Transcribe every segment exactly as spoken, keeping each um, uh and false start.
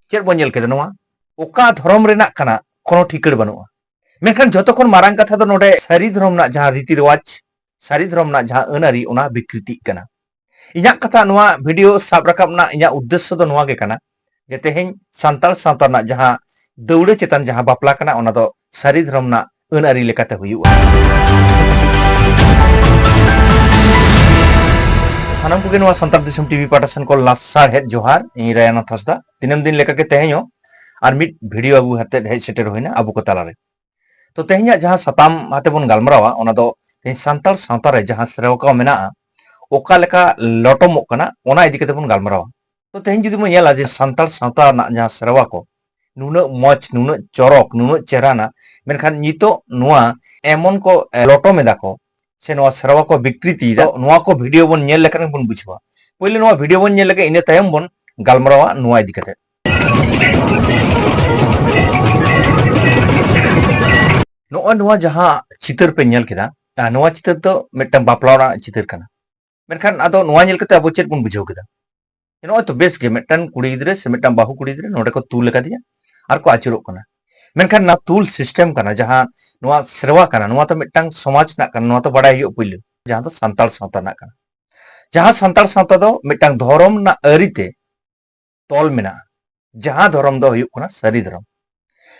ᱪᱮᱫ ᱵᱚᱱ ᱧᱮᱞ ᱠᱮᱫᱟ? ᱱᱚᱣᱟ ᱚᱠᱟ ᱫᱷᱚᱨᱚᱢ ᱨᱮᱱᱟᱜ ᱠᱟᱱᱟ, ᱠᱳᱱᱳ ᱴᱷᱤᱠᱟᱹᱲ ᱵᱟᱹᱱᱩᱜᱼᱟ᱾ ᱢᱮᱱᱠᱷᱟᱱ ᱡᱷᱚᱛᱚ ᱠᱷᱚᱱ ᱢᱟᱨᱟᱝ ᱠᱟᱛᱷᱟ ᱫᱚ ᱱᱚᱰᱮ ᱥᱟᱹᱨᱤ ᱫᱷᱚᱨᱚᱢ ᱨᱮᱱᱟᱜ ᱡᱟᱦᱟᱸ ᱨᱤᱛᱤ ᱨᱮᱣᱟᱡᱽ, ᱥᱟᱹᱨᱤ ᱫᱷᱚᱨᱚᱢ ᱨᱮᱱᱟᱜ ᱡᱟᱦᱟᱸ ᱟᱹᱱ ᱟᱹᱨᱤ, ᱚᱱᱟ ᱵᱤᱠᱨᱤᱛᱤᱜ ᱠᱟᱱᱟ᱾ ᱤᱧᱟᱹᱜ ᱠᱟᱛᱷᱟ, ᱱᱚᱣᱟ ᱵᱷᱤᱰᱤᱭᱳ ᱥᱟᱵ ᱨᱟᱠᱟᱵ ᱨᱮᱱᱟᱜ ᱤᱧᱟᱹᱜ ᱩᱫᱽᱫᱮᱥᱥᱚ ᱫᱚ ᱱᱚᱣᱟ ᱜᱮ ᱠᱟᱱᱟ ᱡᱮ ᱛᱮᱦᱮᱧ ᱥᱟᱱᱛᱟᱲ ᱥᱟᱶᱛᱟ ᱨᱮᱱᱟᱜ ᱡᱟᱦᱟᱸ ᱫᱟᱹᱣᱲᱟᱹ ᱪᱮᱛᱟᱱ ᱡᱟᱦᱟᱸ ᱵᱟᱯᱞᱟ ᱠᱟᱱᱟ, ᱚᱱᱟ ᱫᱚ ᱥᱟᱹᱨᱤ ᱫᱷᱚᱨᱚᱢ ᱨᱮᱱᱟᱜ ᱟᱹᱱ ᱟᱹᱨᱤ ᱞᱮᱠᱟᱛᱮ ᱦᱩᱭᱩᱜᱼᱟ᱾ ᱥᱟᱱᱟᱢ ᱠᱚᱜᱮ ᱱᱚᱣᱟ ᱥᱟᱱᱛᱟᱲ ᱫᱤᱥᱚᱢ ᱴᱤᱵᱷᱤ ᱯᱟᱦᱴᱟ ᱥᱮᱱ ᱠᱷᱚᱱ ᱞᱟᱥᱟᱲᱦᱮᱫ ᱡᱚᱦᱟᱨ᱾ ᱤᱧ ᱨᱟᱭᱟᱱᱟᱛᱷ ᱦᱟᱸᱥᱫᱟ᱾ ᱫᱤᱱᱟᱹᱢ ᱫᱤᱱ ᱞᱮᱠᱟᱜᱮ ᱛᱮᱦᱮᱧ ᱦᱚᱸ ᱟᱨ ᱢᱤᱫ ᱵᱷᱤᱰᱤᱭᱳ ᱟᱹᱜᱩ ᱠᱟᱛᱮ ᱦᱮᱡ ᱥᱮᱴᱮᱨ ᱦᱩᱭᱱᱟ ᱟᱵᱚ ᱠᱚ ᱛᱟᱞᱟᱨᱮ᱾ ᱛᱚ, ᱛᱮᱦᱮᱧᱟᱜ ᱡᱟᱦᱟᱸ ᱥᱟᱛᱟᱢ ᱟᱛᱮ ᱵᱚᱱ ᱜᱟᱞᱢᱟᱨᱟᱣᱟ, ᱚᱱᱟ ᱫᱚ ᱛᱮᱦᱮᱧ ᱥᱟᱱᱛᱟᱲ ᱥᱟᱶᱛᱟ ᱨᱮ ᱡᱟᱦᱟᱸ ᱥᱮᱨᱣᱟ ᱠᱚ ᱢᱮᱱᱟᱜᱼᱟ, ᱚᱠᱟ ᱞᱮᱠᱟ ᱞᱚᱴᱚᱢᱚᱜ ᱠᱟᱱᱟ, ᱚᱱᱟ ᱤᱫᱤ ᱠᱟᱛᱮ ᱵᱚᱱ ᱜᱟᱞᱢᱟᱨᱟᱣᱟ᱾ ᱛᱚ, ᱛᱮᱦᱮᱧ ᱡᱩᱫᱤ ᱵᱚᱱ ᱧᱮᱞᱟ ᱡᱮ ᱥᱟᱱᱛᱟᱲ ᱥᱟᱶᱛᱟ ᱨᱮᱱᱟᱜ ᱡᱟᱦᱟᱸ ᱥᱮᱨᱣᱟ ᱠᱚ ᱱᱩᱱᱟᱹᱜ ᱢᱚᱡᱽ, ᱱᱩᱱᱟᱹᱜ ᱪᱚᱨᱚᱠ, ᱱᱩᱱᱟᱹᱜ ᱪᱮᱦᱨᱟᱱᱟ, ᱢᱮᱱᱠᱷᱟᱱ ᱱᱤᱛᱚᱜ ᱱᱚᱣᱟ ᱮᱢᱚᱱ ᱠᱚ, ᱮ, ᱞᱚᱴᱚᱢ ᱮᱫᱟ ᱠᱚ, ᱥᱮ ᱱᱚᱣᱟ ᱥᱮᱨᱣᱟ ᱠᱚ ᱵᱤᱠᱨᱤᱛᱤᱭᱮᱫᱟ, ᱱᱚᱣᱟ ᱠᱚ ᱵᱷᱤᱰᱤᱭᱳ ᱵᱚᱱ ᱧᱮᱞ ᱞᱮᱠᱷᱟᱱ ᱵᱚᱱ ᱵᱩᱡᱷᱟᱹᱣᱟ᱾ ᱯᱳᱭᱞᱳ ᱱᱚᱣᱟ ᱵᱷᱤᱰᱤᱭᱳ ᱵᱚᱱ ᱧᱮᱞ ᱞᱮᱠᱷᱟᱱ, ᱤᱱᱟᱹ ᱛᱟᱭᱚᱢ ᱵᱚᱱ ᱜᱟᱞᱢᱟᱨᱟᱣᱟ ᱱᱚᱣᱟ ᱤᱫᱤ ᱠᱟᱛᱮ᱾ ᱱᱚᱜᱼᱚᱭ ᱱᱚᱣᱟ ᱡᱟᱦᱟᱸ ᱪᱤᱛᱟᱹᱨ ᱯᱮ ᱧᱮᱞ ᱠᱮᱫᱟ, ᱟᱨ ᱱᱚᱣᱟ ᱪᱤᱛᱟᱹᱨ ᱫᱚ ᱢᱤᱫᱴᱟᱝ ᱵᱟᱯᱞᱟ ᱚᱲᱟᱜ ᱪᱤᱛᱟᱹᱨ ᱠᱟᱱᱟ᱾ ᱢᱮᱱᱠᱷᱟᱱ ᱟᱫᱚ ᱱᱚᱣᱟ ᱧᱮᱞ ᱠᱟᱛᱮ ᱟᱵᱚ ᱪᱮᱫ ᱵᱚᱱ ᱵᱩᱡᱷᱟᱹᱣ ᱠᱮᱫᱟ? ᱱᱚᱜᱼᱚᱭ ᱛᱚ ᱵᱮᱥ ᱜᱮ, ᱢᱤᱫᱴᱟᱝ ᱠᱩᱲᱤ ᱜᱤᱫᱽᱨᱟᱹ ᱥᱮ ᱢᱤᱫᱴᱟᱝ ᱵᱟᱹᱦᱩ ᱠᱩᱲᱤ ᱜᱤᱫᱽᱨᱟᱹ ᱱᱚᱰᱮ ᱠᱚ ᱛᱩᱞ ᱟᱠᱟᱫᱮᱭᱟ ᱟᱨ ᱠᱚ ᱟᱹᱪᱩᱨᱚᱜ ᱠᱟᱱᱟ᱾ ᱢᱮᱱᱠᱷᱟᱱ ᱱᱚᱣᱟ ᱛᱩᱞ ᱥᱤᱥᱴᱮᱢ ᱠᱟᱱᱟ, ᱡᱟᱦᱟᱸ ᱱᱚᱣᱟ ᱥᱮᱨᱣᱟ ᱠᱟᱱᱟ, ᱱᱚᱣᱟ ᱫᱚ ᱢᱤᱫᱴᱟᱝ ᱥᱚᱢᱟᱡᱽ ᱨᱮᱱᱟᱜ ᱠᱟᱱᱟ, ᱱᱚᱣᱟ ᱫᱚ ᱵᱟᱲᱟᱭ ᱦᱩᱭᱩᱜ ᱯᱩᱭᱞᱩ, ᱡᱟᱦᱟᱸ ᱫᱚ ᱥᱟᱱᱛᱟᱲ ᱥᱟᱶᱛᱟ ᱨᱮᱱᱟᱜ ᱠᱟᱱᱟ᱾ ᱡᱟᱦᱟᱸ ᱥᱟᱱᱛᱟᱲ ᱥᱟᱶᱛᱟ ᱫᱚ ᱢᱤᱫᱴᱟᱝ ᱫᱷᱚᱨᱚᱢ ᱨᱮᱱᱟᱜ ᱟᱹᱨᱤᱛᱮ ᱛᱚᱞ ᱢᱮᱱᱟᱜᱼᱟ, ᱡᱟᱦᱟᱸ ᱫᱷᱚᱨᱚᱢ ᱫᱚ ᱦᱩᱭᱩᱜ ᱠᱟᱱᱟ ᱥᱟᱹᱨᱤ ᱫᱷᱚᱨᱚᱢ᱾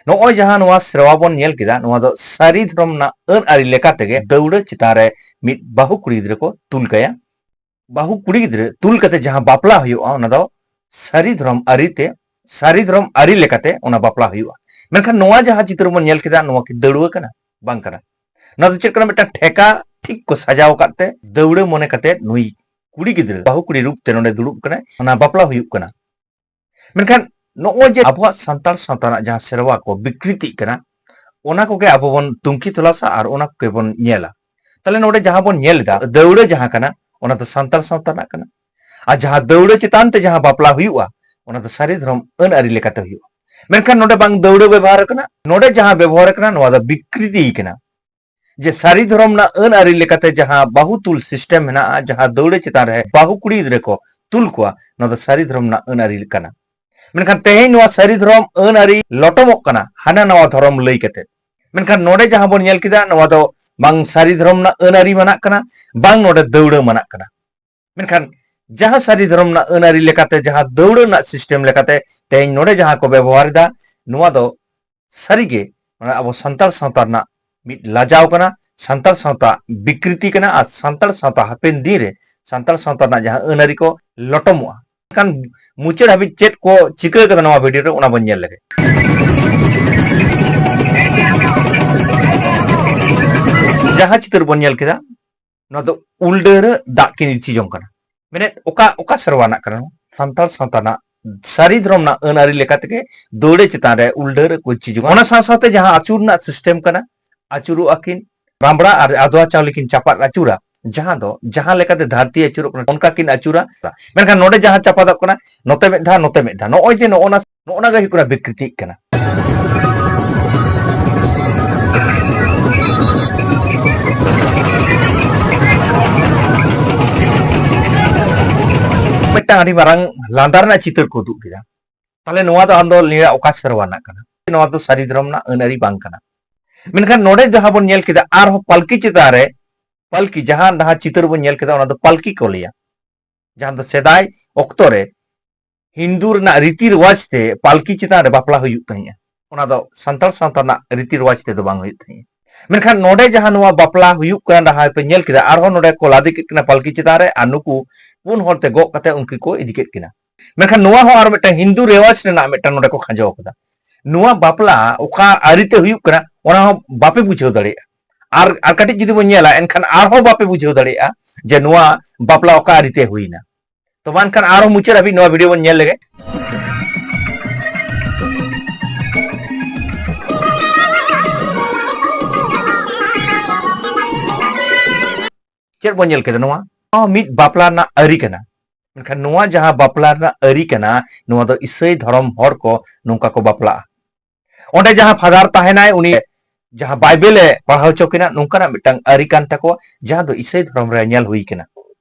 ᱱᱚᱜᱼᱚᱭ ᱡᱟᱦᱟᱸ ᱱᱚᱣᱟ ᱥᱮᱨᱣᱟ ᱵᱚᱱ ᱧᱮᱞ ᱠᱮᱫᱟ, ᱱᱚᱣᱟ ᱫᱚ ᱥᱟᱹᱨᱤ ᱫᱷᱚᱨᱚᱢ ᱨᱮᱱᱟᱜ ᱟᱹᱱ ᱟᱹᱨᱤ ᱞᱮᱠᱟ ᱛᱮᱜᱮ ᱫᱟᱹᱣᱲᱟᱹ ᱪᱮᱛᱟᱱ ᱨᱮ ᱢᱤᱫ ᱵᱟᱹᱦᱩ ᱠᱩᱲᱤ ᱜᱤᱫᱽᱨᱟᱹ ᱠᱚ ᱛᱩᱞ ᱠᱟᱭᱟ᱾ ᱵᱟᱹᱦᱩ ᱠᱩᱲᱤ ᱜᱤᱫᱽᱨᱟᱹ ᱛᱩᱞ ᱠᱟᱛᱮ ᱡᱟᱦᱟᱸ ᱵᱟᱯᱞᱟ ᱦᱩᱭᱩᱜᱼᱟ, ᱚᱱᱟ ᱫᱚ ᱥᱟᱹᱨᱤ ᱫᱷᱚᱨᱚᱢ ᱟᱹᱨᱤᱛᱮ, ᱥᱟᱹᱨᱤ ᱫᱷᱚᱨᱚᱢ ᱟᱹᱨᱤ ᱞᱮᱠᱟᱛᱮ ᱚᱱᱟ ᱵᱟᱯᱞᱟ ᱦᱩᱭᱩᱜᱼᱟ᱾ ᱢᱮᱱᱠᱷᱟᱱ ᱱᱚᱣᱟ ᱡᱟᱦᱟᱸ ᱪᱤᱛᱟᱹᱨ ᱵᱚᱱ ᱧᱮᱞ ᱠᱮᱫᱟ, ᱱᱚᱣᱟ ᱠᱤ ᱫᱟᱹᱣᱲᱟᱹ ᱠᱟᱱᱟ? ᱵᱟᱝ ᱠᱟᱱᱟ᱾ ᱱᱚᱣᱟ ᱫᱚ ᱪᱮᱫ ᱠᱟᱱᱟ? ᱢᱤᱫᱴᱟᱝ ᱴᱷᱮᱠᱟ ᱴᱷᱤᱠ ᱠᱚ ᱥᱟᱡᱟᱣ ᱟᱠᱟᱫ ᱛᱮ ᱫᱟᱹᱣᱲᱟᱹ ᱢᱚᱱᱮ ᱠᱟᱛᱮ ᱱᱩᱭ ᱠᱩᱲᱤ ᱜᱤᱫᱽᱨᱟᱹ ᱵᱟᱹᱦᱩ ᱠᱩᱲᱤ ᱨᱩᱯ ᱛᱮ ᱱᱚᱰᱮ ᱫᱩᱲᱩᱵ ᱠᱟᱱᱟᱭ, ᱚᱱᱟ ᱵᱟᱯᱞᱟ ᱦᱩᱭᱩᱜ ᱠᱟᱱᱟ᱾ ᱢᱮᱱᱠᱷᱟᱱ ᱱᱚᱜᱼᱚᱭ ᱡᱮ ᱟᱵᱚᱣᱟᱜ ᱥᱟᱱᱛᱟᱲ ᱥᱟᱶᱛᱟ ᱨᱮᱱᱟᱜ ᱡᱟᱦᱟᱸ ᱥᱮᱨᱣᱟ ᱠᱚ ᱵᱤᱠᱨᱤᱛᱤᱜ ᱠᱟᱱᱟ, ᱚᱱᱟ ᱠᱚᱜᱮ ᱟᱵᱚ ᱵᱚᱱ ᱛᱩᱱᱠᱷᱤ ᱛᱚᱞᱟᱥᱟ ᱟᱨ ᱚᱱᱟ ᱠᱚᱜᱮ ᱵᱚᱱ ᱧᱮᱞᱟ᱾ ᱛᱟᱦᱞᱮ ᱱᱚᱰᱮ ᱡᱟᱦᱟᱸ ᱵᱚᱱ ᱧᱮᱞ ᱮᱫᱟ, ᱫᱟᱹᱣᱲᱟᱹ ᱡᱟᱦᱟᱸ ᱠᱟᱱᱟ, ᱚᱱᱟ ᱫᱚ ᱥᱟᱱᱛᱟᱲ ᱥᱟᱶᱛᱟ ᱨᱮᱱᱟᱜ ᱠᱟᱱᱟ᱾ ᱟᱨ ᱡᱟᱦᱟᱸ ᱫᱟᱹᱣᱲᱟᱹ ᱪᱮᱛᱟᱱ ᱛᱮ ᱡᱟᱦᱟᱸ ᱵᱟᱯᱞᱟ ᱦᱩᱭᱩᱜᱼᱟ, ᱚᱱᱟ ᱫᱚ ᱥᱟᱹᱨᱤ ᱫᱷᱚᱨᱚᱢ ᱟᱹᱱ ᱟᱹᱨᱤ ᱞᱮᱠᱟᱛᱮ ᱦᱩᱭᱩᱜᱼᱟ᱾ ᱢᱮᱱᱠᱷᱟᱱ ᱱᱚᱰᱮ ᱵᱟᱝ ᱫᱟᱹᱣᱲᱟᱹ ᱵᱮᱵᱚᱦᱟᱨ ᱟᱠᱟᱱᱟ, ᱱᱚᱰᱮ ᱡᱟᱦᱟᱸ ᱵᱮᱵᱚᱦᱟᱨ ᱟᱠᱟᱱᱟ, ᱱᱚᱣᱟ ᱫᱚ ᱵᱤᱠᱨᱤᱛᱤ ᱠᱟᱱᱟ᱾ ᱡᱮ ᱥᱟᱹᱨᱤ ᱫᱷᱚᱨᱚᱢ ᱨᱮᱱᱟᱜ ᱟᱹᱱ ᱟᱹᱨᱤ ᱞᱮᱠᱟᱛᱮ ᱡᱟᱦᱟᱸ ᱵᱟᱹᱦᱩ ᱛᱩᱞ ᱥᱤᱥᱴᱮᱢ ᱢᱮᱱᱟᱜᱼᱟ, ᱡᱟᱦᱟᱸ ᱫᱟᱹᱣᱲᱟᱹ ᱪᱮᱛᱟᱱ ᱨᱮ ᱵᱟᱹᱦᱩ ᱠᱩᱲᱤ ᱜᱤᱫᱽᱨᱟᱹ ᱠᱚ ᱛᱩᱞ ᱠᱚᱣᱟ, ᱱᱚᱣᱟ ᱫᱚ ᱥᱟᱹᱨᱤ ᱫᱷᱚᱨᱚᱢ ᱨᱮᱱᱟᱜ ᱟᱹᱱ ᱟᱹᱨᱤ ᱠᱟᱱᱟ᱾ ᱢᱮᱱᱠᱷᱟᱱ ᱛᱮᱦᱮᱧ ᱱᱚᱣᱟ ᱥᱟᱹᱨᱤ ᱫᱷᱚᱨᱚᱢ ᱟᱹᱱ ᱟᱹᱨᱤ ᱞᱚᱴᱚᱢᱚᱜ ᱠᱟᱱᱟ ᱦᱟᱱᱟ ᱱᱟᱣᱟ ᱫᱷᱚᱨᱚᱢ ᱞᱟᱹᱭ ᱠᱟᱛᱮ᱾ ᱢᱮᱱᱠᱷᱟᱱ ᱱᱚᱰᱮ ᱡᱟᱦᱟᱸ ᱵᱚᱱ ᱧᱮᱞ ᱠᱮᱫᱟ, ᱱᱚᱣᱟ ᱫᱚ ᱵᱟᱝ ᱥᱟᱹᱨᱤ ᱫᱷᱚᱨᱚᱢ ᱨᱮᱱᱟᱜ ᱟᱹᱱ ᱟᱹᱨᱤ ᱢᱟᱱᱟᱜ ᱠᱟᱱᱟ, ᱵᱟᱝ ᱱᱚᱰᱮ ᱫᱟᱹᱣᱲᱟᱹ ᱢᱟᱱᱟᱜ ᱠᱟᱱᱟ᱾ ᱢᱮᱱᱠᱷᱟᱱ ᱡᱟᱦᱟᱸ ᱥᱟᱹᱨᱤ ᱫᱷᱚᱨᱚᱢ ᱨᱮᱱᱟᱜ ᱟᱹᱱ ᱟᱹᱨᱤ ᱞᱮᱠᱟᱛᱮ, ᱡᱟᱦᱟᱸ ᱫᱟᱹᱣᱲᱟᱹ ᱨᱮᱱᱟᱜ ᱥᱤᱥᱴᱮᱢ ᱞᱮᱠᱟᱛᱮ ᱛᱮᱦᱮᱧ ᱱᱚᱰᱮ ᱡᱟᱦᱟᱸ ᱠᱚ ᱵᱮᱵᱚᱦᱟᱨ ᱮᱫᱟ, ᱱᱚᱣᱟ ᱫᱚ ᱥᱟᱹᱨᱤᱜᱮ, ᱢᱟᱱᱮ, ᱟᱵᱚ ᱥᱟᱱᱛᱟᱲ ᱥᱟᱶᱛᱟ ᱨᱮᱱᱟᱜ ᱢᱤᱫ ᱞᱟᱡᱟᱣ ᱠᱟᱱᱟ, ᱥᱟᱱᱛᱟᱲ ᱥᱟᱶᱛᱟ ᱵᱤᱠᱨᱤᱛᱤ ᱠᱟᱱᱟ, ᱟᱨ ᱥᱟᱱᱛᱟᱲ ᱥᱟᱶᱛᱟ ᱦᱟᱯᱮᱱ ᱫᱤᱱ ᱨᱮ ᱥᱟᱱᱛᱟᱲ ᱥᱟᱶᱛᱟ ᱨᱮᱱᱟᱜ ᱡᱟᱦᱟᱸ ᱟᱹᱱ ᱟᱹᱨᱤ ᱠᱚ ᱞᱚᱴᱚᱢᱚᱜᱼᱟ᱾ ᱢᱮᱱᱠᱷᱟᱱ ᱢᱩᱪᱟᱹᱫ ᱦᱟᱹᱵᱤᱡ ᱪᱮᱫ ᱠᱚ ᱪᱤᱠᱟᱹ ᱠᱟᱫᱟ ᱱᱚᱣᱟ ᱵᱷᱤᱰᱤᱭᱳ ᱨᱮ, ᱚᱱᱟ ᱵᱚᱱ ᱧᱮᱞ ᱞᱮᱜᱮ᱾ ᱡᱟᱦᱟᱸ ᱪᱤᱛᱟᱹᱨ ᱵᱚᱱ ᱧᱮᱞ ᱠᱮᱫᱟ, ᱱᱚᱣᱟ ᱫᱚ ᱩᱞᱰᱟᱹ ᱨᱮ ᱫᱟᱜ ᱠᱤᱱ ᱤᱨᱪᱤ ᱡᱚᱝ ᱠᱟᱱᱟ᱾ ᱢᱮᱱᱮᱫ ᱚᱠᱟ, ᱚᱠᱟ ᱥᱮᱨᱣᱟ ᱨᱮᱱᱟᱜ ᱠᱟᱱᱟ ᱱᱚᱣᱟ? ᱥᱟᱱᱛᱟᱲ ᱥᱟᱶᱛᱟ ᱨᱮᱱᱟᱜ ᱥᱟᱹᱨᱤ ᱫᱷᱚᱨᱚᱢ ᱨᱮᱱᱟᱜ ᱟᱹᱱ ᱟᱹᱨᱤ ᱞᱮᱠᱟ ᱛᱮᱜᱮ ᱫᱟᱹᱣᱲᱟᱹ ᱪᱮᱛᱟᱱ ᱨᱮ ᱩᱞᱰᱟᱹ ᱨᱮ ᱠᱚ ᱤᱨᱪᱤ ᱡᱚᱝᱟ᱾ ᱚᱱᱟ ᱥᱟᱶ ᱥᱟᱶᱛᱮ ᱡᱟᱦᱟᱸ ᱟᱹᱪᱩᱨ ᱨᱮᱱᱟᱜ ᱥᱤᱥᱴᱮᱢ ᱠᱟᱱᱟ, ᱟᱹᱪᱩᱨᱚᱜᱼᱟ ᱠᱤᱱ, ᱨᱟᱢᱵᱲᱟ ᱟᱨ ᱟᱫᱽᱣᱟ ᱪᱟᱣᱞᱮ ᱠᱤᱱ ᱪᱟᱯᱟᱫ ᱟᱹᱪᱩᱨᱟ, ᱡᱟᱦᱟᱸ ᱫᱚ ᱡᱟᱦᱟᱸ ᱞᱮᱠᱟᱛᱮ ᱫᱷᱟᱹᱨᱛᱤ ᱟᱹᱪᱩᱨᱚᱜ ᱠᱟᱱᱟ ᱚᱱᱠᱟ ᱠᱤᱱ ᱟᱹᱪᱩᱨᱟ᱾ ᱢᱮᱱᱠᱷᱟᱱ ᱱᱚᱰᱮ ᱡᱟᱦᱟᱸ ᱪᱟᱯᱟᱫᱚᱜ ᱠᱟᱱᱟ, ᱱᱚᱛᱮ ᱢᱤᱫ ᱫᱷᱟᱣ, ᱱᱚᱛᱮ ᱢᱤᱫ ᱫᱷᱟᱣ, ᱱᱚᱜᱼᱚᱭ ᱡᱮ ᱱᱚᱜᱼᱚ ᱱᱟ, ᱱᱚᱜᱼᱚ ᱱᱟ ᱜᱮ ᱦᱩᱭᱩᱜ ᱠᱟᱱᱟ ᱵᱤᱠᱨᱤᱛᱤᱜ ᱠᱟᱱᱟ᱾ ᱢᱤᱫᱴᱟᱝ ᱟᱹᱰᱤ ᱢᱟᱨᱟᱝ ᱞᱟᱸᱫᱟ ᱨᱮᱱᱟᱜ ᱪᱤᱛᱟᱹᱨ ᱠᱚ ᱩᱫᱩᱜ ᱠᱮᱫᱟ᱾ ᱛᱟᱦᱞᱮ ᱱᱚᱣᱟ ᱫᱚ ᱟᱢ ᱫᱚ ᱞᱟᱹᱭᱟ ᱚᱠᱟ ᱥᱮᱨᱣᱟ ᱨᱮᱱᱟᱜ ᱠᱟᱱᱟ? ᱱᱚᱣᱟ ᱫᱚ ᱥᱟᱹᱨᱤ ᱫᱷᱚᱨᱚᱢ ᱨᱮᱱᱟᱜ ᱟᱹᱱ ᱟᱹᱨᱤ ᱵᱟᱝ ᱠᱟᱱᱟ᱾ ᱢᱮᱱᱠᱷᱟᱱ ᱱᱚᱰᱮ ᱡᱟᱦᱟᱸ ᱵᱚᱱ ᱧᱮᱞ ᱠᱮᱫᱟ, ᱟᱨᱦᱚᱸ ᱯᱟᱞᱠᱤ ᱪᱮᱛᱟᱱ ᱨᱮ, ᱯᱟᱞᱠᱤ, ᱡᱟᱦᱟᱸ, ᱡᱟᱦᱟᱸ ᱪᱤᱛᱟᱹᱨ ᱵᱚᱱ ᱧᱮᱞ ᱠᱮᱫᱟ, ᱚᱱᱟ ᱫᱚ ᱯᱟᱞᱠᱤ ᱠᱚ ᱞᱟᱹᱭᱟ, ᱡᱟᱦᱟᱸ ᱫᱚ ᱥᱮᱫᱟᱭ ᱚᱠᱛᱚ ᱨᱮ ᱦᱤᱱᱫᱩ ᱨᱮᱱᱟᱜ ᱨᱤᱛᱤ ᱨᱮᱣᱟᱡᱽ ᱛᱮ ᱯᱟᱞᱠᱤ ᱪᱮᱛᱟᱱ ᱨᱮ ᱵᱟᱯᱞᱟ ᱦᱩᱭᱩᱜ ᱛᱟᱦᱮᱸᱜᱼᱟ᱾ ᱚᱱᱟ ᱫᱚ ᱥᱟᱱᱛᱟᱲ ᱥᱟᱶᱛᱟ ᱨᱮᱱᱟᱜ ᱨᱤᱛᱤ ᱨᱮᱣᱟᱡᱽ ᱛᱮᱫᱚ ᱵᱟᱝ ᱦᱩᱭᱩᱜ ᱛᱟᱦᱮᱸᱜᱼᱟ᱾ ᱢᱮᱱᱠᱷᱟᱱ ᱱᱚᱰᱮ ᱡᱟᱦᱟᱸ ᱱᱚᱣᱟ ᱵᱟᱯᱞᱟ ᱦᱩᱭᱩᱜ ᱠᱟᱱᱟ, ᱡᱟᱦᱟᱸ ᱯᱮ ᱧᱮᱞ ᱠᱮᱫᱟ, ᱟᱨᱦᱚᱸ ᱱᱚᱰᱮ ᱠᱚ ᱞᱟᱫᱮ ᱠᱮᱫ ᱠᱤᱱᱟ ᱯᱟᱞᱠᱤ ᱪᱮᱛᱟᱱ ᱨᱮ, ᱟᱨ ᱱᱩᱠᱩ ᱯᱩᱱ ᱦᱚᱲ ᱛᱮ ᱜᱚᱜ ᱠᱟᱛᱮ ᱩᱱᱠᱩ ᱠᱚ ᱤᱫᱤ ᱠᱮᱫ ᱠᱤᱱᱟ᱾ ᱢᱮᱱᱠᱷᱟᱱ ᱱᱚᱣᱟ ᱦᱚᱸ ᱟᱨ ᱢᱤᱫᱴᱟᱝ ᱦᱤᱱᱫᱩ ᱨᱮᱣᱟᱡᱽ ᱨᱮᱱᱟᱜ ᱢᱤᱫᱴᱟᱝ ᱱᱚᱰᱮ ᱠᱚ ᱠᱷᱟᱸᱡᱚ ᱠᱟᱫᱟ᱾ ᱱᱚᱣᱟ ᱵᱟᱯᱞᱟ ᱚᱠᱟ ᱟᱹᱨᱤ ᱛᱮ ᱦᱩᱭᱩᱜ ᱠᱟᱱᱟ, ᱚᱱᱟ ᱦᱚᱸ ᱵᱟᱯᱮ ᱵᱩᱡᱷᱟᱹᱣ ᱫᱟᱲᱮᱭᱟᱜᱼᱟ᱾ ᱟᱨ, ᱟᱨ ᱠᱟᱹᱴᱤᱡ ᱡᱩᱫᱤ ᱵᱚᱱ ᱧᱮᱞᱟ, ᱮᱱᱠᱷᱟᱱ ᱟᱨᱦᱚᱸ ᱵᱟᱯᱮ ᱵᱩᱡᱷᱟᱹᱣ ᱫᱟᱲᱮᱭᱟᱜᱼᱟ ᱡᱮ ᱱᱚᱣᱟ ᱵᱟᱯᱞᱟ ᱚᱠᱟ ᱟᱹᱨᱤ ᱛᱮ ᱦᱩᱭᱱᱟ᱾ ᱛᱚ ᱢᱟ ᱮᱱᱠᱷᱟᱱ ᱟᱨᱦᱚᱸ ᱢᱩᱪᱟᱹᱫ ᱦᱟᱹᱵᱤᱡ ᱱᱚᱣᱟ ᱵᱷᱤᱰᱤᱭᱳ ᱵᱚᱱ ᱧᱮᱞ ᱞᱮᱜᱮ᱾ ᱪᱮᱫ ᱵᱚᱱ ᱧᱮᱞ ᱠᱮᱫᱟ? ᱱᱚᱣᱟ ᱦᱚᱸ ᱢᱤᱫ ᱵᱟᱯᱞᱟ ᱨᱮᱱᱟᱜ ᱟᱹᱨᱤ ᱠᱟᱱᱟ᱾ ᱢᱮᱱᱠᱷᱟᱱ ᱱᱚᱣᱟ ᱡᱟᱦᱟᱸ ᱵᱟᱯᱞᱟ ᱨᱮᱱᱟᱜ ᱟᱹᱨᱤ ᱠᱟᱱᱟ, ᱱᱚᱣᱟ ᱫᱚ ᱤᱥᱟᱹᱭ ᱫᱷᱚᱨᱚᱢ ᱦᱚᱲ ᱠᱚ ᱱᱚᱝᱠᱟ ᱠᱚ ᱵᱟᱯᱞᱟᱜᱼᱟ᱾ ᱚᱸᱰᱮ ᱡᱟᱦᱟᱸ ᱯᱷᱟᱫᱟᱨ ᱛᱟᱦᱮᱱᱟᱭ, ᱩᱱᱤ ᱡᱟᱦᱟᱸ ᱵᱟᱭᱵᱮᱞ ᱮ ᱯᱟᱲᱦᱟᱣ ᱦᱚᱪᱚ ᱠᱤᱱᱟ, ᱱᱚᱝᱠᱟᱱᱟᱜ ᱢᱤᱫᱴᱟᱝ ᱟᱹᱨᱤ ᱠᱟᱱ ᱛᱟᱠᱚᱣᱟ, ᱡᱟᱦᱟᱸ ᱫᱚ ᱤᱥᱟᱹᱭ ᱫᱷᱚᱨᱚᱢ ᱨᱮ ᱧᱮᱞ ᱦᱩᱭ ᱠᱟᱱᱟ᱾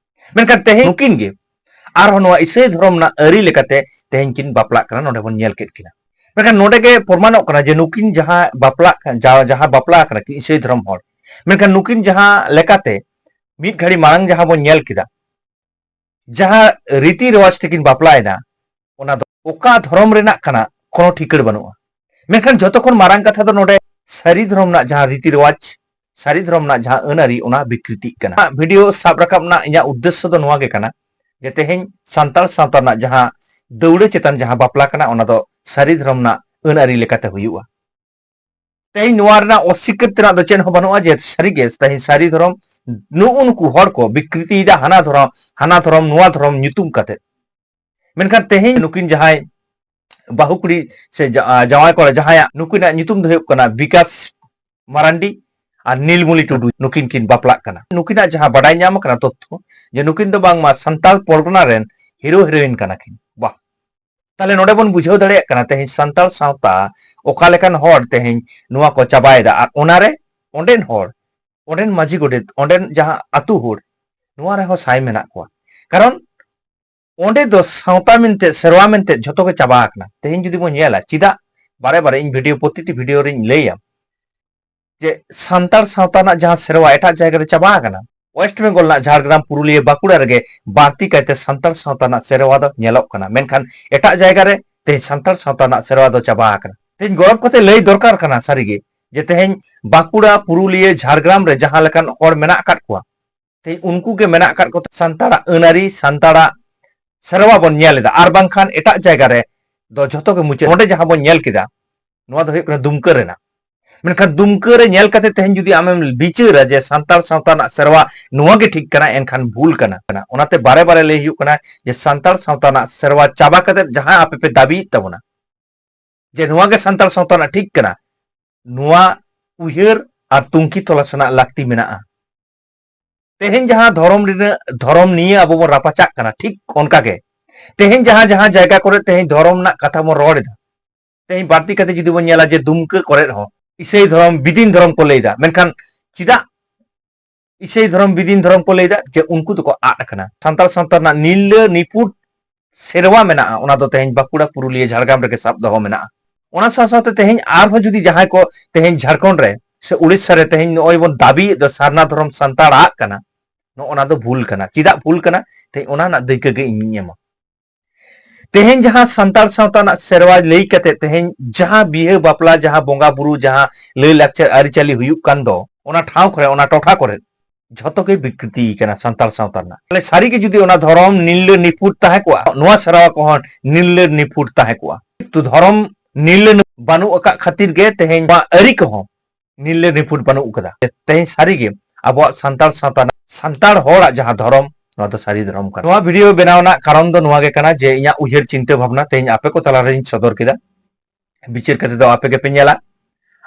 ᱢᱮᱱᱠᱷᱟᱱ ᱛᱮᱦᱮᱧ ᱱᱩᱠᱤᱱ ᱜᱮ ᱟᱨᱦᱚᱸ ᱱᱚᱣᱟ ᱤᱥᱟᱹᱭ ᱫᱷᱚᱨᱚᱢ ᱨᱮᱱᱟᱜ ᱟᱹᱨᱤ ᱞᱮᱠᱟᱛᱮ ᱛᱮᱦᱮᱧ ᱠᱤᱱ ᱵᱟᱯᱞᱟᱜ ᱠᱟᱱᱟ, ᱱᱚᱰᱮ ᱵᱚᱱ ᱧᱮᱞ ᱠᱮᱫ ᱠᱤᱱᱟ᱾ ᱢᱮᱱᱠᱷᱟᱱ ᱱᱚᱰᱮ ᱜᱮ ᱯᱨᱚᱢᱟᱱᱚᱜ ᱠᱟᱱᱟ ᱡᱮ ᱱᱩᱠᱤᱱ ᱡᱟᱦᱟᱸ ᱵᱟᱯᱞᱟᱜ ᱠᱟᱱ, ᱡᱟ-, ᱡᱟᱦᱟᱸ ᱵᱟᱯᱞᱟ ᱠᱟᱱᱟ ᱠᱤᱱ ᱤᱥᱟᱹᱭ ᱫᱷᱚᱨᱚᱢ ᱦᱚᱲ, ᱢᱮᱱᱠᱷᱟᱱ ᱱᱩᱠᱤᱱ ᱡᱟᱦᱟᱸ ᱞᱮᱠᱟᱛᱮ ᱢᱤᱫ ᱜᱷᱟᱹᱲᱤ ᱢᱟᱲᱟᱝ ᱡᱟᱦᱟᱸ ᱵᱚᱱ ᱧᱮᱞ ᱠᱮᱫᱟ, ᱡᱟᱦᱟᱸ ᱨᱤᱛᱤ ᱨᱮᱣᱟᱡᱽ ᱛᱮᱠᱤᱱ ᱵᱟᱯᱞᱟᱭᱮᱱᱟ, ᱚᱱᱟ ᱫᱚ ᱚᱠᱟ ᱫᱷᱚᱨᱚᱢ ᱨᱮᱱᱟᱜ ᱠᱟᱱᱟ, ᱠᱳᱱᱳ ᱴᱷᱤᱠᱟᱹᱲ ᱵᱟᱹᱱᱩᱜᱼᱟ᱾ ᱢᱮᱱᱠᱷᱟᱱ ᱡᱷᱚᱛᱚ ᱠᱷᱚᱱ ᱢᱟᱨᱟᱝ ᱠᱟᱛᱷᱟ ᱫᱚ ᱱᱚᱰᱮ ᱥᱟᱹᱨᱤ ᱫᱷᱚᱨᱚᱢ ᱨᱮᱱᱟᱜ ᱡᱟᱦᱟᱸ ᱨᱤᱛᱤ ᱨᱮᱣᱟᱡᱽ, ᱥᱟᱹᱨᱤ ᱫᱷᱚᱨᱚᱢ ᱨᱮᱱᱟᱜ ᱡᱟᱦᱟᱸ ᱟᱹᱱ ᱟᱹᱨᱤ, ᱚᱱᱟ ᱵᱤᱠᱨᱤᱛᱤᱜ ᱠᱟᱱᱟ᱾ ᱵᱷᱤᱰᱤᱭᱳ ᱥᱟᱵ ᱨᱟᱠᱟᱵ ᱨᱮᱱᱟᱜ ᱤᱧᱟᱹᱜ ᱩᱫᱽᱫᱮᱥᱥᱚ ᱫᱚ ᱱᱚᱣᱟ ᱜᱮ ᱠᱟᱱᱟ ᱡᱮ ᱛᱮᱦᱮᱧ ᱥᱟᱱᱛᱟᱲ ᱥᱟᱶᱛᱟ ᱨᱮᱱᱟᱜ ᱡᱟᱦᱟᱸ ᱫᱟᱹᱣᱲᱟᱹ ᱪᱮᱛᱟᱱ ᱡᱟᱦᱟᱸ ᱵᱟᱯᱞᱟ ᱠᱟᱱᱟ, ᱚᱱᱟ ᱫᱚ ᱥᱟᱹᱨᱤ ᱫᱷᱚᱨᱚᱢ ᱨᱮᱱᱟᱜ ᱟᱹᱱ ᱟᱹᱨᱤ ᱞᱮᱠᱟᱛᱮ ᱦᱩᱭᱩᱜᱼᱟ᱾ ᱛᱮᱦᱮᱧ ᱱᱚᱣᱟ ᱨᱮᱱᱟᱜ ᱚᱥᱤᱠᱟᱹᱨ ᱛᱮᱱᱟᱜ ᱫᱚ ᱪᱮᱫ ᱦᱚᱸ ᱵᱟᱹᱱᱩᱜᱼᱟ ᱡᱮ ᱥᱟᱹᱨᱤᱜᱮ ᱛᱮᱦᱮᱧ ᱥᱟᱹᱨᱤ ᱫᱷᱚᱨᱚᱢ ᱱᱩᱜᱼᱩ ᱱᱩᱠᱩ ᱦᱚᱲ ᱠᱚ ᱵᱤᱠᱨᱤᱛᱤᱭᱮᱫᱟ ᱦᱟᱱᱟ ᱫᱷᱚᱨᱚᱢ, ᱦᱟᱱᱟ ᱫᱷᱚᱨᱚᱢ, ᱱᱚᱣᱟ ᱫᱷᱚᱨᱚᱢ ᱧᱩᱛᱩᱢ ᱠᱟᱛᱮ᱾ ᱢᱮᱱᱠᱷᱟᱱ ᱛᱮᱦᱮᱧ ᱱᱩᱠᱤᱱ ᱡᱟᱦᱟᱸᱭ ᱵᱟᱹᱦᱩ ᱠᱩᱲᱤ ᱥᱮ ᱡᱟ-, ᱡᱟᱶᱟᱭ ᱠᱚᱲᱟ ᱡᱟᱦᱟᱸᱭᱟᱜ, ᱱᱩᱠᱤᱱᱟᱜ ᱧᱩᱛᱩᱢ ᱫᱚ ᱦᱩᱭᱩᱜ ᱠᱟᱱᱟ ᱵᱤᱠᱟᱥ ᱢᱟᱨᱟᱱᱰᱤ ᱟᱨ ᱱᱤᱞᱢᱚᱱᱤ ᱴᱩᱰᱩ, ᱱᱩᱠᱤᱱ ᱠᱤᱱ ᱵᱟᱯᱞᱟᱜ ᱠᱟᱱᱟ᱾ ᱱᱩᱠᱤᱱᱟᱜ ᱡᱟᱦᱟᱸ ᱵᱟᱰᱟᱭ ᱧᱟᱢ ᱟᱠᱟᱱᱟ ᱛᱚᱛᱛᱷᱚ, ᱡᱮ ᱱᱩᱠᱤᱱ ᱫᱚ ᱵᱟᱝᱢᱟ ᱥᱟᱱᱛᱟᱲ ᱯᱚᱨᱜᱚᱱᱟ ᱨᱮᱱ ᱦᱤᱨᱳ ᱦᱤᱨᱳᱭᱤᱱ ᱠᱟᱱᱟ ᱠᱤᱱ᱾ ᱵᱟᱦ! ᱛᱟᱦᱞᱮ ᱱᱚᱰᱮ ᱵᱚᱱ ᱵᱩᱡᱷᱟᱹᱣ ᱫᱟᱲᱮᱭᱟᱜ ᱠᱟᱱᱟ ᱛᱮᱦᱮᱧ ᱥᱟᱱᱛᱟᱲ ᱥᱟᱶᱛᱟ ᱚᱠᱟ ᱞᱮᱠᱟᱱ ᱦᱚᱲ ᱛᱮᱦᱮᱧ ᱱᱚᱣᱟ ᱠᱚ ᱪᱟᱵᱟᱭᱮᱫᱟ, ᱟᱨ ᱚᱱᱟᱨᱮ ᱚᱸᱰᱮᱱ ᱦᱚᱲ, ᱚᱸᱰᱮᱱ ᱢᱟᱹᱡᱷᱤ ᱜᱚᱰᱮᱛ, ᱚᱸᱰᱮᱱ ᱡᱟᱦᱟᱸ ᱟᱹᱛᱩ ᱦᱚᱲ, ᱱᱚᱣᱟ ᱨᱮᱦᱚᱸ ᱥᱟᱭ ᱢᱮᱱᱟᱜ ᱠᱚᱣᱟ᱾ ᱠᱟᱨᱚᱱ ᱚᱸᱰᱮ ᱫᱚ ᱥᱟᱶᱛᱟ ᱢᱮᱱᱛᱮ, ᱥᱮᱨᱣᱟ ᱢᱮᱱᱛᱮ ᱡᱷᱚᱛᱚ ᱜᱮ ᱪᱟᱵᱟ ᱟᱠᱟᱱᱟ᱾ ᱛᱮᱦᱮᱧ ᱡᱩᱫᱤ ᱵᱚᱱ ᱧᱮᱞᱟ, ᱪᱮᱫᱟᱜ ᱵᱟᱨᱮ ᱵᱟᱨᱮ ᱤᱧ ᱵᱷᱤᱰᱤᱭᱳ, ᱯᱨᱚᱛᱤᱴᱤ ᱵᱷᱤᱰᱤᱭᱳ ᱨᱤᱧ ᱞᱟᱹᱭᱟ ᱡᱮ ᱥᱟᱱᱛᱟᱲ ᱥᱟᱶᱛᱟ ᱨᱮᱱᱟᱜ ᱡᱟᱦᱟᱸ ᱥᱮᱨᱣᱟ ᱮᱴᱟᱜ ᱡᱟᱭᱜᱟ ᱨᱮ ᱪᱟᱵᱟ ᱟᱠᱟᱱᱟ? ᱳᱭᱮᱥᱴ ᱵᱮᱝᱜᱚᱞ ᱨᱮᱱᱟᱜ ᱡᱷᱟᱲᱜᱨᱟᱢ, ᱯᱩᱨᱩᱞᱤᱭᱟᱹ, ᱵᱟᱸᱠᱩᱲᱟ ᱨᱮᱜᱮ ᱵᱟᱹᱲᱛᱤ ᱠᱟᱭᱛᱮ ᱥᱟᱱᱛᱟᱲ ᱥᱟᱶᱛᱟ ᱨᱮᱱᱟᱜ ᱥᱮᱨᱣᱟ ᱫᱚ ᱧᱮᱞᱚᱜ ᱠᱟᱱᱟ, ᱢᱮᱱᱠᱷᱟᱱ ᱮᱴᱟᱜ ᱡᱟᱭᱜᱟ ᱨᱮ ᱛᱮᱦᱮᱧ ᱥᱟᱱᱛᱟᱲ ᱥᱟᱶᱛᱟ ᱨᱮᱱᱟᱜ ᱥᱮᱨᱣᱟ ᱫᱚ ᱪᱟᱵᱟ ᱟᱠᱟᱱᱟ᱾ ᱛᱮᱦᱮᱧ ᱜᱚᱨᱚᱵᱽ ᱠᱟᱛᱮ ᱞᱟᱹᱭ ᱫᱚᱨᱠᱟᱨ ᱠᱟᱱᱟ ᱥᱟᱹᱨᱤᱜᱮ ᱡᱮ ᱛᱮᱦᱮᱧ ᱵᱟᱸᱠᱩᱲᱟ, ᱯᱩᱨᱩᱞᱤᱭᱟᱹ, ᱡᱷᱟᱲᱜᱨᱟᱢ ᱨᱮ ᱡᱟᱦᱟᱸ ᱞᱮᱠᱟᱱ ᱦᱚᱲ ᱢᱮᱱᱟᱜ ᱟᱠᱟᱫ ᱠᱚᱣᱟ, ᱛᱮᱦᱮᱧ ᱩᱱᱠᱩ ᱜᱮ ᱢᱮᱱᱟᱜ ᱟᱠᱟᱫ ᱠᱚᱛᱮ ᱥᱟᱱᱛᱟᱲᱟᱜ ᱟᱹᱱ ᱟᱹᱨᱤ, ᱥᱟᱱᱛᱟᱲᱟᱜ ᱥᱮᱨᱣᱟ ᱵᱚᱱ ᱧᱮᱞ ᱮᱫᱟ, ᱟᱨ ᱵᱟᱝᱠᱷᱟᱱ ᱮᱴᱟᱜ ᱡᱟᱭᱜᱟ ᱨᱮ ᱫᱚ ᱡᱷᱚᱛᱚ ᱜᱮ ᱢᱩᱪᱟᱹᱫ᱾ ᱱᱚᱰᱮ ᱡᱟᱦᱟᱸ ᱵᱚᱱ ᱧᱮᱞ ᱠᱮᱫᱟ, ᱱᱚᱣᱟ ᱫᱚ ᱦᱩᱭᱩᱜ ᱠᱟᱱᱟ ᱫᱩᱢᱠᱟᱹ ᱨᱮᱱᱟᱜ᱾ ᱢᱮᱱᱠᱷᱟᱱ ᱫᱩᱢᱠᱟᱹ ᱨᱮ ᱧᱮᱞ ᱠᱟᱛᱮ ᱛᱮᱦᱮᱧ ᱡᱩᱫᱤ ᱟᱢᱮᱢ ᱵᱤᱪᱟᱹᱨᱟ ᱡᱮ ᱥᱟᱱᱛᱟᱲ ᱥᱟᱶᱛᱟ ᱨᱮᱱᱟᱜ ᱥᱮᱨᱣᱟ ᱱᱚᱣᱟ ᱜᱮ ᱴᱷᱤᱠ ᱠᱟᱱᱟ, ᱮᱱᱠᱷᱟᱱ ᱵᱷᱩᱞ ᱠᱟᱱᱟ᱾ ᱚᱱᱟᱛᱮ ᱵᱟᱨᱮ ᱵᱟᱨᱮ ᱞᱟᱹᱭ ᱦᱩᱭᱩᱜ ᱠᱟᱱᱟ ᱡᱮ ᱥᱟᱱᱛᱟᱲ ᱥᱟᱶᱛᱟ ᱨᱮᱱᱟᱜ ᱥᱮᱨᱣᱟ ᱪᱟᱵᱟ ᱠᱟᱛᱮ ᱡᱟᱦᱟᱸ ᱟᱯᱮ ᱯᱮ ᱫᱟᱹᱵᱤᱭᱮᱫ ᱛᱟᱵᱚᱱᱟ ᱡᱮ ᱱᱚᱣᱟ ᱜᱮ ᱥᱟᱱᱛᱟᱲ ᱥᱟᱶᱛᱟ ᱨᱮᱱᱟᱜ ᱴᱷᱤᱠ ᱠᱟᱱᱟ, ᱱᱚᱣᱟ ᱩᱭᱦᱟᱹᱨ ᱟᱨ ᱛᱩᱝᱠᱷᱤ ᱛᱚᱞᱟᱥ ᱨᱮᱱᱟᱜ ᱞᱟᱹᱠᱛᱤ ᱢᱮᱱᱟᱜᱼᱟ᱾ ᱛᱮᱦᱮᱧ ᱡᱟᱦᱟᱸ ᱫᱷᱚᱨᱚᱢ ᱨᱮᱱᱟᱜ, ᱫᱷᱚᱨᱚᱢ ᱱᱤᱭᱮ ᱟᱵᱚ ᱵᱚᱱ ᱨᱟᱯᱟᱪᱟᱜ ᱠᱟᱱᱟ, ᱴᱷᱤᱠ ᱚᱱᱠᱟ ᱜᱮ ᱛᱮᱦᱮᱧ ᱡᱟᱦᱟᱸ ᱡᱟᱦᱟᱸ ᱡᱟᱭᱜᱟ ᱠᱚᱨᱮ ᱛᱮᱦᱮᱧ ᱫᱷᱚᱨᱚᱢ ᱨᱮᱱᱟᱜ ᱠᱟᱛᱷᱟ ᱵᱚᱱ ᱨᱚᱲ ᱮᱫᱟ, ᱛᱮᱦᱮᱧ ᱵᱟᱹᱲᱛᱤ ᱠᱟᱛᱮ ᱡᱩᱫᱤ ᱵᱚᱱ ᱧᱮᱞᱟ ᱡᱮ ᱫᱩᱢᱠᱟᱹ ᱠᱚᱨᱮ ᱦᱚᱸ ᱤᱥᱟᱹᱭ ᱫᱷᱚᱨᱚᱢ, ᱵᱤᱫᱤᱱ ᱫᱷᱚᱨᱚᱢ ᱠᱚ ᱞᱟᱹᱭ ᱮᱫᱟ, ᱢᱮᱱᱠᱷᱟᱱ ᱪᱮᱫᱟᱜ ᱤᱥᱟᱹᱭ ᱫᱷᱚᱨᱚᱢ, ᱵᱤᱫᱤᱱ ᱫᱷᱚᱨᱚᱢ ᱠᱚ ᱞᱟᱹᱭᱫᱟ, ᱡᱮ ᱩᱱᱠᱩ ᱫᱚᱠᱚ ᱟᱫ ᱟᱠᱟᱱᱟ᱾ ᱥᱟᱱᱛᱟᱲ ᱥᱟᱶᱛᱟ ᱨᱮᱱᱟᱜ ᱱᱤᱨᱞᱟᱹ ᱱᱤᱯᱷᱩᱴ ᱥᱮᱨᱣᱟ ᱢᱮᱱᱟᱜᱼᱟ, ᱚᱱᱟ ᱫᱚ ᱛᱮᱦᱮᱧ ᱵᱟᱸᱠᱩᱲᱟ, ᱯᱩᱨᱩᱞᱤᱭᱟᱹ, ᱡᱷᱟᱲᱜᱨᱟᱢ ᱨᱮᱜᱮ ᱥᱟᱵ ᱫᱚᱦᱚ ᱢᱮᱱᱟᱜᱼᱟ᱾ ᱚᱱᱟ ᱥᱟᱶ ᱥᱟᱶᱛᱮ ᱛᱮᱦᱮᱧ ᱟᱨᱦᱚᱸ ᱡᱩᱫᱤ ᱡᱟᱦᱟᱸᱭ ᱠᱚ ᱛᱮᱦᱮᱧ ᱡᱷᱟᱲᱠᱷᱚᱸᱰ ᱨᱮ ᱥᱮ ᱩᱲᱤᱥᱥᱟ ᱨᱮ ᱛᱮᱦᱮᱧ ᱱᱚᱜᱼᱚᱭ ᱵᱚᱱ ᱫᱟᱹᱵᱤᱭᱮᱫ ᱫᱚ ᱥᱟᱨᱱᱟ ᱫᱷᱚᱨᱚᱢ ᱥᱟᱱᱛᱟᱲᱟᱜ ᱠᱟᱱᱟ, ᱱᱚᱜᱼᱚ ᱱᱟ ᱫᱚ ᱵᱷᱩᱞ ᱠᱟᱱᱟ᱾ ᱪᱮᱫᱟᱜ ᱵᱷᱩᱞ ᱠᱟᱱᱟ? ᱛᱮᱦᱮᱧ ᱚᱱᱟ ᱨᱮᱱᱟᱜ ᱫᱟᱹᱭᱠᱟᱹ ᱜᱮ ᱤᱧᱤᱧ ᱮᱢᱟ᱾ ᱛᱮᱦᱮᱧ ᱡᱟᱦᱟᱸ ᱥᱟᱱᱛᱟᱲ ᱥᱟᱶᱛᱟ ᱨᱮᱱᱟᱜ ᱥᱮᱨᱣᱟ ᱞᱟᱹᱭ ᱠᱟᱛᱮ ᱛᱮᱦᱮᱧ ᱡᱟᱦᱟᱸ ᱵᱤᱦᱟᱹ ᱵᱟᱯᱞᱟ, ᱡᱟᱦᱟᱸ ᱵᱚᱸᱜᱟ ᱵᱩᱨᱩ, ᱡᱟᱦᱟᱸ ᱞᱟᱹᱭ ᱞᱟᱠᱪᱟᱨ ᱟᱹᱨᱤᱪᱟᱹᱞᱤ ᱦᱩᱭᱩᱜ ᱠᱟᱱ ᱫᱚ, ᱚᱱᱟ ᱴᱷᱟᱶ ᱠᱚᱨᱮ, ᱚᱱᱟ ᱴᱚᱴᱷᱟ ᱠᱚᱨᱮ ᱡᱷᱚᱛᱚ ᱜᱮ ᱵᱤᱠᱨᱤᱛᱤ ᱠᱟᱱᱟ ᱥᱟᱱᱛᱟᱲ ᱥᱟᱶᱛᱟ ᱨᱮᱱᱟᱜ᱾ ᱛᱟᱦᱞᱮ ᱥᱟᱹᱨᱤ ᱜᱮ ᱡᱩᱫᱤ ᱚᱱᱟ ᱫᱷᱚᱨᱚᱢ ᱱᱤᱨᱞᱟᱹ ᱱᱤᱯᱷᱩᱴ ᱛᱟᱦᱮᱸ ᱠᱚᱜᱼᱟ, ᱱᱚᱣᱟ ᱥᱮᱨᱣᱟ ᱠᱚᱦᱚᱸ ᱱᱤᱨᱞᱟᱹ ᱱᱤᱯᱷᱩᱴ ᱛᱟᱦᱮᱸ ᱠᱚᱜᱼᱟ᱾ ᱠᱤᱱᱛᱩ ᱫᱷᱚᱨᱚᱢ ᱱᱤᱨᱞᱟᱹ ᱵᱟᱹᱱᱩᱜ ᱟᱠᱟᱫ ᱠᱷᱟᱹᱛᱤᱨ ᱜᱮ ᱛᱮᱦᱮᱧ ᱱᱚᱣᱟ ᱟᱹᱨᱤ ᱠᱚᱦᱚᱸ ᱱᱤᱨᱞᱟᱹ ᱱᱤᱯᱷᱩᱴ ᱵᱟᱹᱱᱩᱜ ᱟᱠᱟᱫᱟ᱾ ᱛᱮᱦᱮᱧ ᱥᱟᱹᱨᱤ ᱜᱮ ᱟᱵᱚᱣᱟᱜ ᱥᱟᱱᱛᱟᱲ ᱥᱟᱶᱛᱟ ᱨᱮᱱᱟᱜ, ᱥᱟᱱᱛᱟᱲ ᱦᱚᱲᱟᱜ ᱡᱟᱦᱟᱸ ᱫᱷᱚᱨᱚᱢ, ᱱᱚᱣᱟ ᱫᱚ ᱥᱟᱹᱨᱤ ᱫᱷᱚᱨᱚᱢ ᱠᱟᱱᱟ᱾ ᱱᱚᱣᱟ ᱵᱷᱤᱰᱤᱭᱳ ᱵᱮᱱᱟᱣ ᱨᱮᱱᱟᱜ ᱠᱟᱨᱚᱱ ᱫᱚ ᱱᱚᱣᱟ ᱜᱮ ᱠᱟᱱᱟ ᱡᱮ ᱤᱧᱟᱹᱜ ᱩᱭᱦᱟᱹᱨ ᱪᱤᱱᱛᱟᱹ ᱵᱷᱟᱵᱽᱱᱟ ᱛᱮᱦᱮᱧ ᱟᱯᱮ ᱠᱚ ᱛᱟᱞᱟᱨᱮᱧ ᱥᱚᱫᱚᱨ ᱠᱮᱫᱟ᱾ ᱵᱤᱪᱟᱹᱨ ᱠᱟᱛᱮ ᱫᱚ ᱟᱯᱮ ᱜᱮᱯᱮ ᱧᱮᱞᱟ᱾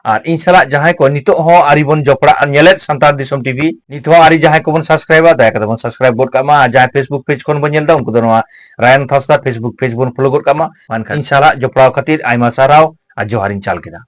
ᱟᱨ ᱤᱧ ᱥᱟᱞᱟᱜ ᱡᱟᱦᱟᱸᱭ ᱠᱚ ᱱᱤᱛᱚᱜ ᱦᱚᱸ ᱟᱹᱣᱨᱤ ᱵᱚᱱ ᱡᱚᱯᱲᱟᱜᱼᱟ, ᱧᱮᱞᱮᱫ ᱥᱟᱱᱛᱟᱲ ᱫᱤᱥᱚᱢ ᱴᱤᱵᱷᱤ, ᱱᱤᱛ ᱦᱚᱸ ᱟᱹᱣᱨᱤ ᱡᱟᱦᱟᱸᱭ ᱠᱚᱵᱚᱱ ᱥᱟᱵᱥᱠᱨᱟᱭᱵᱟ, ᱫᱟᱭᱟ ᱠᱟᱛᱮ ᱵᱚᱱ ᱥᱟᱵᱥᱠᱨᱟᱭᱵ ᱜᱚᱫ ᱠᱟᱜ ᱢᱟ᱾ ᱟᱨ ᱡᱟᱦᱟᱸᱭ ᱯᱷᱮᱥᱵᱩᱠ ᱯᱮᱡᱽ ᱠᱷᱚᱱ ᱵᱚᱱ ᱧᱮᱞ ᱮᱫᱟ, ᱩᱱᱠᱩ ᱫᱚ ᱱᱚᱣᱟ ᱨᱟᱭᱟᱱ ᱦᱟᱸᱥᱫᱟ ᱯᱷᱮᱥᱵᱩᱠ ᱯᱮᱡᱽ ᱵᱚᱱ ᱯᱷᱚᱞᱳ ᱜᱚᱫ ᱠᱟᱜ ᱢᱟ᱾ ᱢᱟ ᱮᱱᱠᱷᱟᱱ ᱤᱧ ᱥᱟᱞᱟᱜ ᱡᱚᱯᱲᱟᱣ ᱠᱷᱟᱹᱛᱤᱨ ᱟᱭᱢᱟ ᱥᱟᱨᱦᱟᱣ ᱟᱨ ᱡᱚᱦᱟᱨᱤᱧ ᱪᱟᱞ ᱠᱮᱫᱟ᱾